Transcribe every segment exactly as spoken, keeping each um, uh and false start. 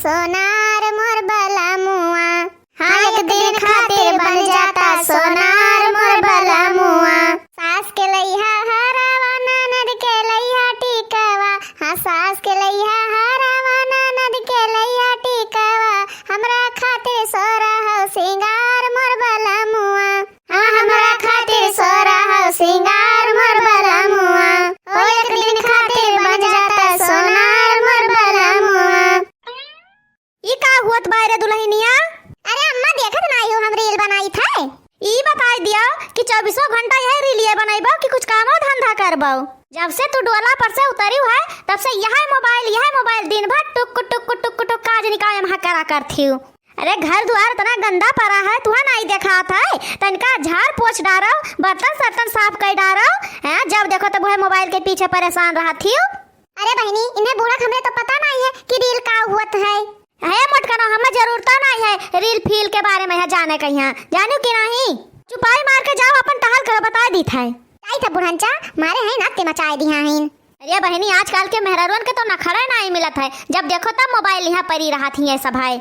सोनार मोर बलमुआ। हाँ, एक दिन खातिर बन जाता सोनार मोर बलमुआ। सास के लइहा हरवा, ननद के लइहा टिकवा। हाँ, सास के लइहा हरवा, ननद के लइहा टिकवा। हमरा खातिर सोरहो सिंगार मोर बलमुआ। हाँ, हमरा खातिर सोरहो सिंगार मोर बलमुआ। ओ, एक दिन खातिर बन जाता सोनार मोर बलमुआ। ई का हुअत बा रे दुलहिनिया? अरे अम्मा, देखत नाई हो हम reel बनाइत है। ई बताई दियो कि चउबीसों घंटा यह रीलिए बनइबो कि कुछ कामो धंधा करबो? जब से तू डोला पर से उतरिउ है, तब से यह mobile, यह mobile, दिन भर टुक टुक टुक टुक काज निकाय महा करा करथिउ। अरे घर दुआर इतना गंदा परा है, तुहा नाई देखात है, तनिका झाड़ पोछ डारो, बर्तन सर्तन साफ कर डारो, हैं? जब देखो तब वह mobile के पीछे परेशान रहथिउ। अरे बहिनी, इन्हें बूढ़ा हमरे तो पता नाई है कि reel का हुअत है। हे मोटकनो, हमें जरूरत नाई है reel फील के बारे में है जाने के यहाँ, जानिउ कि नाई? चुपाई मार के जाओ, अपन टहल करो, बताए दीत है। जाइत है बुढ़नचा, मारे है ना ते मचाए दिहा हैं। अरे बहिनी, आजकल के मेहरारुअन के तो नखड़े नाई मिलत है, जब देखो तब mobile यहाँ परी रहत ही है सब है।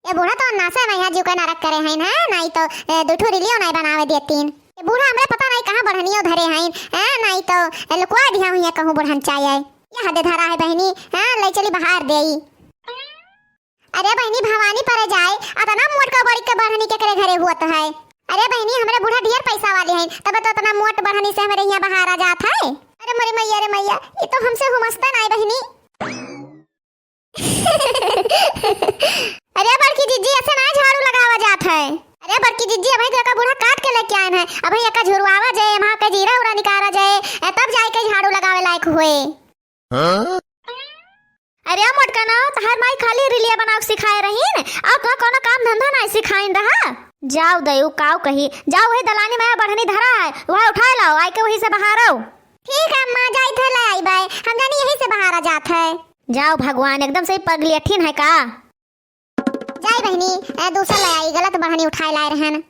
ए बूढ़ा तो नासे में यहाँ जीव के नरक करे हैं ना, नाई तो, ए, दुठो रीलियो नाई बनावे देतीन। ए बूढ़ा हमरे पता नाई कहाँ बढ़नियो धरे हैं, हैं, नाई तो, ए, लुकवा दिहा हुई है कहूँ बुढ़नचा है। ये हदे धरा है बहिनी, हैं, ले चली बहार देई। अरे बहिनी, भवानी परे जाए, अतना मोट का बड़ी के बढ़नी केकरे घरे हुअत है? अरे बहिनी, हमरे बूढ़ा ढेर पैसा वाले हैं, तब तो अतना मोट बढ़नी से हमरे यहाँ बहारा जात है। अरे मोरी मैया रे मैया, ये तो हमसे हुमसता नाई बहिनी। अरे बड़की जिज्जी, ऐसे ना झाड़ू लगावा जात है। अरे बड़की जिज्जी, अबही तो एका बूढ़ा काट के लेके आए हैं, अबही एका झुरवावा जाए, वहाँ के जीरा उरा निकाला जाए, ए, तब जाए के झाड़ू लगावे लायक हुए। हाँ? अरे मोटकनो, तहार माई खाली रीलिया बनाव सिखाए रहीन, अउ तुहा कोनो काम धंधा नाई सिखाइन रहा। जाओ दयू, काव कही, जाओ वही दलानी में बढ़नी धरा है, वह उठाए लाओ, आए के वही से बहारो। ठीक है अम्मा, जाइत है ले आई बाय, हम जानी यही से बहारा जात है। जाओ भगवान, एकदम से ही पगलेठिन है का? जाई बहिनी, ए, दूसर ले आई, गलत बढ़नी उठाए लाए रहन।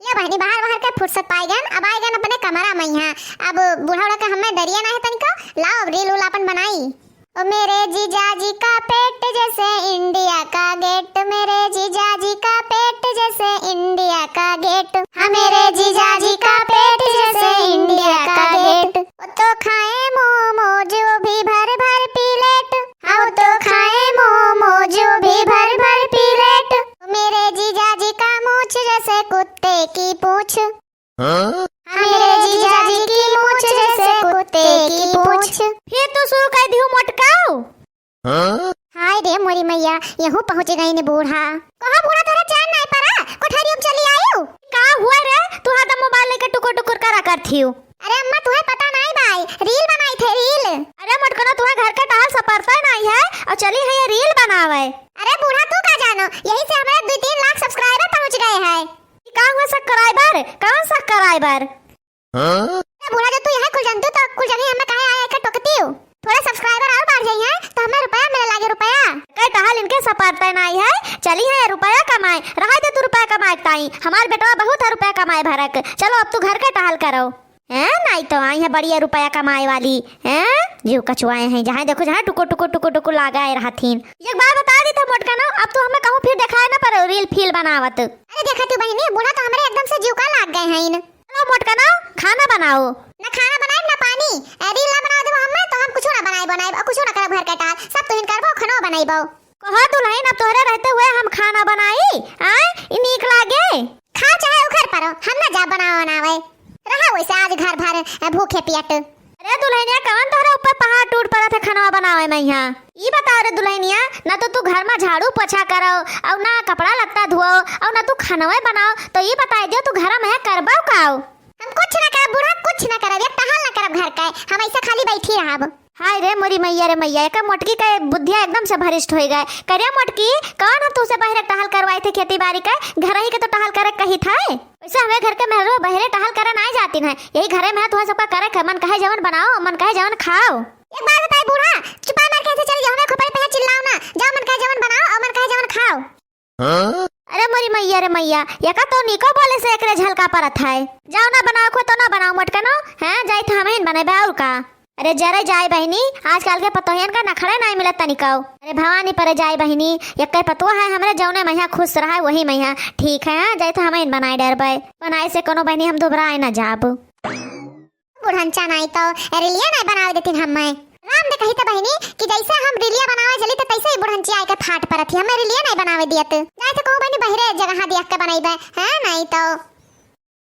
ले बहिनी, बाहर बाहर के फुर्सत पाई गन, अब आए गन अपने कमरा में यहाँ। अब बूढ़ा उड़ा के हमें डरिए ना है तनिको, लाओ अब reel उल अपन बनाई। ओ मेरे जीजा जी का पेट जैसे इंडिया का गेट, मेरे जीजा जी का पेट जैसे इंडिया का गेट। हाँ, मेरे जीजा जी का पेट जैसे इंडिया का गेट। वो तो खाए मोमोज, वो भी भर भर प्लेट। हाँ, वो तो खाए मोमोज, वो भी भर भर प्लेट। मेरे जीजा जी का मूछ जैसे कुत्ते की पूछ। हाँ? हाँ, मेरे जीजा जी की मूछ जैसे कुत्ते की पूछ। फिर तू शुरू कर दिहू मोटकाऊ। हाँ? हाय रे मोरी मैया, यहू पहुँच गई ने बूढ़ा। कहाँ बूढ़ा, तोरा चैन नाई परा? कोठरियो में चली आयु। का हुआ रे? तू हरदम mobile लेके टुकुर टुकुर करा करथिउ। अरे अम्मा, तुहे पता नाई बाय, reel बनाई थे, reel। अरे मोटकनो, तुहे घर के टहल सपरता नाई है अउ चली है ये reel बनावे। अरे बूढ़ा, तू का जानो, यही से हमारे दुइ तीन लाख subscriber पहुँच गए हैं। ई का हुआ subscriber? कौन subscriber? हाँ? अरे बूढ़ा, जो तू यहाँ कुल जानतू तो कुल जगह हमें काहे आए के टोकतीउ? थोड़े subscriber और बढ़ जाई हैं तो हमें रुपया मिले लागे, रुपया। कई टहल इनके सपरते नाई है, चली है रुपया कमाए, रहा दे तू रुपया कमाए के ताई। हमार बेटवा बहुत है रुपया कमाए भरक। चलो अब तू घर के टहल करो। हैं, नाई तो आई है बढ़िया रुपया कमाए वाली। हैं, जीव कचुआए हैं, जहाँ देखो जहाँ टुकुर टुकुर टुकुर टुकुर लागाए रहथिन। एक बात बता दी था मोटकनो, अब तू हमें कहूँ फिर देखाए ना पड़ो reel फील बनावत। अरे देखा तू बहिनी, बूढ़ा तो हमरे एकदम से जीव का लाग गए हैं। चलो मोटकनो, खाना बनाओ। ना खाना बनाए ना पानी, ए, reel ना बना देबो हमें तो हम कुछ ना बनाए बनाए, कुछ ना करब घर के टहल, सब तुहिन करबो, खानो बनाइबो। कहो दुलहिन, अब तोहरे रहते हुए हम खाना बनाई, आय, ई नीक लागे? खाओ चाहे उखर परो, हम ना जा बनावे बनावे। रहा वैसे आज घर भर, अ, भूखे पियट। अरे दुलहिनिया, कवन तोहरे ऊपर पहाड़ टूट पड़त है खाना बनावे में यहाँ? ई बताओ रे दुलहिनिया, ना तो तू घर में झाड़ू पोछा करो, और ना कपड़ा लत्ता धोओ, और ना तू खानवे बनाओ, तो ई बताई दियो तू घर में है करबो काओ? हम कुछ ना करब बूढ़ा, कुछ ना करब, एक टहल ना करब घर का, हम ऐसे खाली बैठी रहब। हाय रे मोरी मैया रे मैया, एकर मोटकी का बुद्धिया एकदम से भ्रष्ट होइ गए। करिया मोटकी, कौन हम तुझसे बहरे टहल करवाए थे खेती बाड़ी का? घर ही के तो टहल करे कही था। वैसे हमें घर के मेहरो बहरे टहल करे ना जाती है, यही घरे में है, तुहा सबका करे के मन कहे जवन बनाओ, मन कहे जवन खाओ। एक बात बताई बूढ़ा, चुपा मार के ऐसे चली जाओ, हमें खोपड़ी पे चिल्लाओ ना, जाओ मन कहे जवन बनाओ और मन कहे जवन खाओ। हाँ? अरे मोरी मैया रे मैया, एका तो निको बोले से एकरे झलका परत है। जाओ ना बनाओ खो तो ना बनाओ मोटकनो, हैं? जाई तो हमें बनाए और का। अरे जरे जाए बहिनी, आजकल के पतोहियन का नखड़े नाहीं मिलत तनिकौ। अरे भवानी परे जाए बहिनी, एक्कै पतोह है हमरे, जौने मइहाँ खुश रहै वही मइहाँ ठीक है। हाँ, जाइत हमहिन बनाए डरबै, बनाए से कौनो बहिनी हम दुबराए न जाब। बुढ़ंचा नाहीं तौ रिलिया नाहीं बनावे देतिन हम्मै। राम दे कही त बहिनी कि जैसे हम रिलिया बनावे चली त तैसे ही बुढ़ंची आइके फाट परत ही, हम्मै रिलिया नाहीं बनावे दियत। जाए त कहूँ बहिनी बहिरे जगह दिया के बनइबै, हैं नाहीं तौ।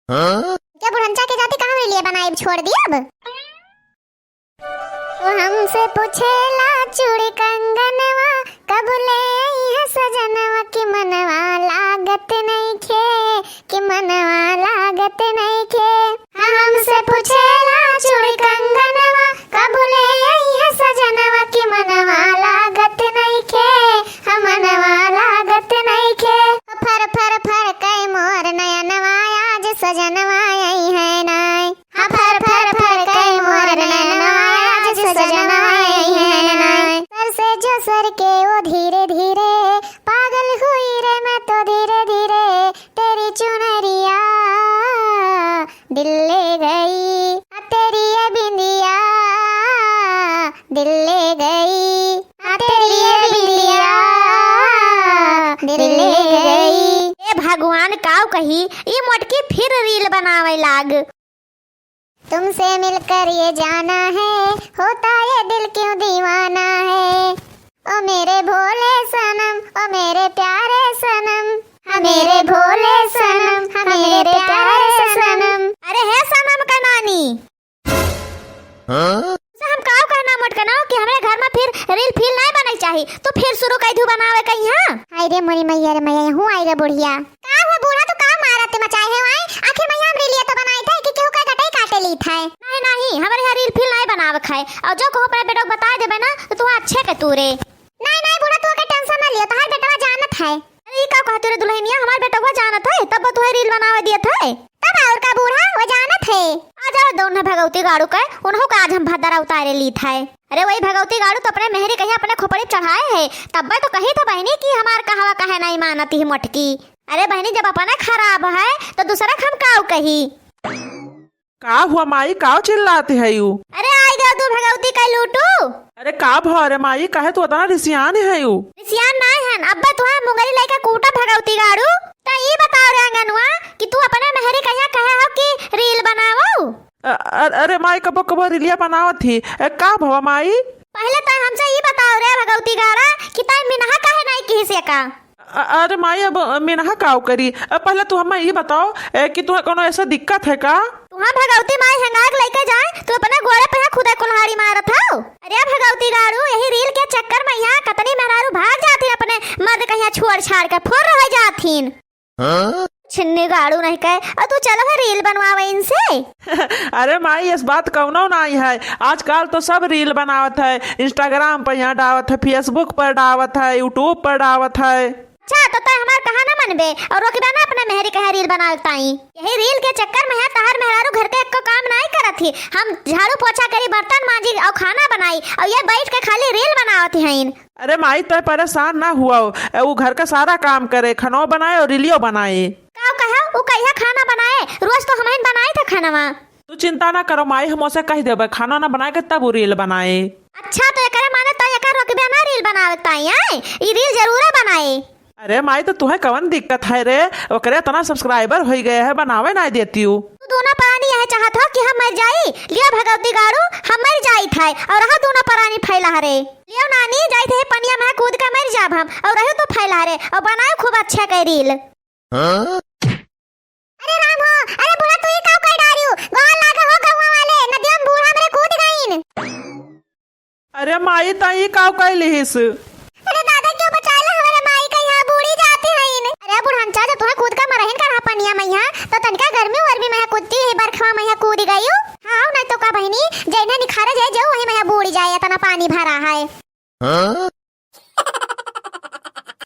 हाँ? के बुढ़ंचा के जाति कहाँ रिलिया बनाइब, छोड़ दियब। ओ हमसे पूछेला चूड़ी कंगनवा, कब ले अइहे सजनवा, कि मनवा लागत नइखे, कि मनवा लागत नइखे। हाँ, हमसे पूछेला चूड़ी कंगनवा, कब ले अइहे सजनवा, कि मनवा लागत नइखे, हाँ, मनवा लागत नइखे। फर फर फर कै मोर नयनवा, आज सजनवा अइहे नाय। हाँ, फर फर फर कै मोर नैनवा, आज सजनवा अइहे नाय। सर से जो सर के वो धीरे धीरे, पागल हुई रे मैं तो धीरे धीरे, तेरी चुनरिया दिल ले गई, आ तेरी ये बिंदिया दिल ले गई, आ तेरी ये बिंदिया दिल ले गई। ए भगवान, काव कही, ई मोटकी फिर रील बनावे लाग। तुमसे मिलकर ये जाना है, होता ये दिल क्यों दीवाना है। ओ मेरे भोले सनम, ओ मेरे प्यारे सनम, हाँ मेरे भोले सनम, हाँ मेरे प्यारे सनम। अरे हे सनम का नानी, हाँ? से हम काव कहना मोटकनो कि हमरे घर में फिर रील फील नाहीं बनइ चाही, तू फिर शुरू कइ दू बनावे कइहाँ। हाय रे मोरी मैया रे मैया, यहूँ आइ गे बुढ़िया। का हुआ बूढ़ा, तू का मारत मचाए है वाई? आखिर मइहाँ हम रीलिया तो बनाइत है कि केहू का गटई काटे लीत है? नाहीं, नाहीं, हमरे यहाँ रील फील नाहीं बनावक है। अउर जो कहूँ अपने बेटवा के बताइ देबे ना, तो तुहा अच्छे के तूरे। नाहीं, नाहीं बूढ़ा, तू ओके tension ना लियो, तोहार बेटवा जानत है। अरे, ई का कहत रे दुल्हनिया, हमार बेटवा जानत है, तब तुहे रील बनावे दियत है। तब अउर का बूढ़ा, वो जानत है। आ जाओ दौन है भगवती गाड़ू के, उनहू का आज हम भद्दरा उतारे लीत है। अरे वही भगवती गाड़ू तो अपने मेहरी कहिया अपने खोपड़ी चढ़ाए है, तब्बे तो कही था बहिनी कि हमार कहवा काहे नाहीं मानत ही मोटकी। अरे बहिनी, जब अपने खराब है तो दूसरे के हम काव कही। का हुआ माई, काव चिल्लात है यू? अरे आइ गे तू भगवती का लूटू। अरे का भव रे माई, काहे तू अतना रिसियान है यू? रिसियान नाहीं हन, अब्बे तुहे मुंगरी लइके कूटा भगवती गाड़ू। त ई बताओ रे अंगनवा कि तू अपने मेहरी कहिया कहे हो कि रील बनावो? अ-, अ-, अरे माई, कबो कबो रीलिया बनावत ही। ए, का भवा माई? पहिले तैं हमसे ई बताओ रे भगवती गाड़ा कि तैं मिनहा काहे नाहीं किहिस एका? अ-, अरे माई, अब मिनहा काव करी? अ, पहिले तू हमें ई बताओ, ए, कि तुहे कौनो ऐसा दिक्कत है का? तुहा भगवती माई हेंगाक लइके जाए, तू अपने गोड़े पे खुदे कुल्हाड़ी मारत हो। अरे भगवती गाड़ू, यही रील के चक्कर में यहाँ कतनी मेहरारू भाग जात ही, अपने मर्द कहिया छोड़ छाड़ के फुर्र हो जात हीन। हाँ? छिन्नी गाड़ू नहीं कहे, और तू चलो है रील बनवावे इनसे। अरे माई, इस बात कौनो नाहीं है। आजकल तो सब रील बनावत है, Instagram पर यहाँ डावत है, Facebook पर डावत है, YouTube पर डावत है। अच्छा, तो तैं हमार कहा ना मनबे और रोकबे ना अपने मेहरी कहे रील बनावे ताई। यही रील के चक्कर में है तहार मेहरारू घर के एको काम नाहीं करत ही। हम झाड़ू पोछा करी, बर्तन मांजी और खाना बनाई और ये बैठ के खाली रील बनावत ही हईन। अरे माई, तैं परेशान ना हुआ, ए, उ घर का सारा काम करे, खानो बनाए और रीलियो बनाए। का कहा? उ कहिया खाना बनाए? रोज तो हमहिन बनाइत है खानवा। तू चिंता ना करो माई, हम ओसे कहि देबे खाना ना बनाए के तब उ रील बनाए। अच्छा, तो एकरे माने तैं एका रोकबे ना रील बनावे ताई, आए? ई रील जरूरे बनाए। अरे माई, तो तुहे कवन दिक्कत है रे? ओकरे इतना subscriber होइ गए है, बनावे ना देतियू। तू दूना परानी यह चाहत हो कि हम मर जाई? लियो भगवती गाड़ू, हम मर जाइत है और रहा दूना परानी फैला रे। लियो नानी, जाइत है पनिया में कूद के मर जाब हम और रहो तू फैला रे और बनाओ खूब अच्छा के रील। हाँ? अरे राम हो, अरे बूढ़ा तू ही काव कर डारियो? गोहार लागे हो गौवा वाले, नदिया में बूढ़ा हमरे कूद गईन। अरे माई, तई काव कइ लिहिस? अरे दादा, क्यों बचाला हमरे माई का, यहाँ बूढ़ी जाती हईन। अरे बुढ़नचा, जब तुहे कूद का मरहिन का रहा पनिया मइहाँ, तो तनिका गर्मी वर्मी मइहाँ कूदती ही, बरखवा मइहाँ कूद गयू। हाँ, नहीं तो का बहिनी, जइने निखारे जाए जाओ, वही मइहाँ बूढ़ी जाए, इतना पानी भरा है। हाँ?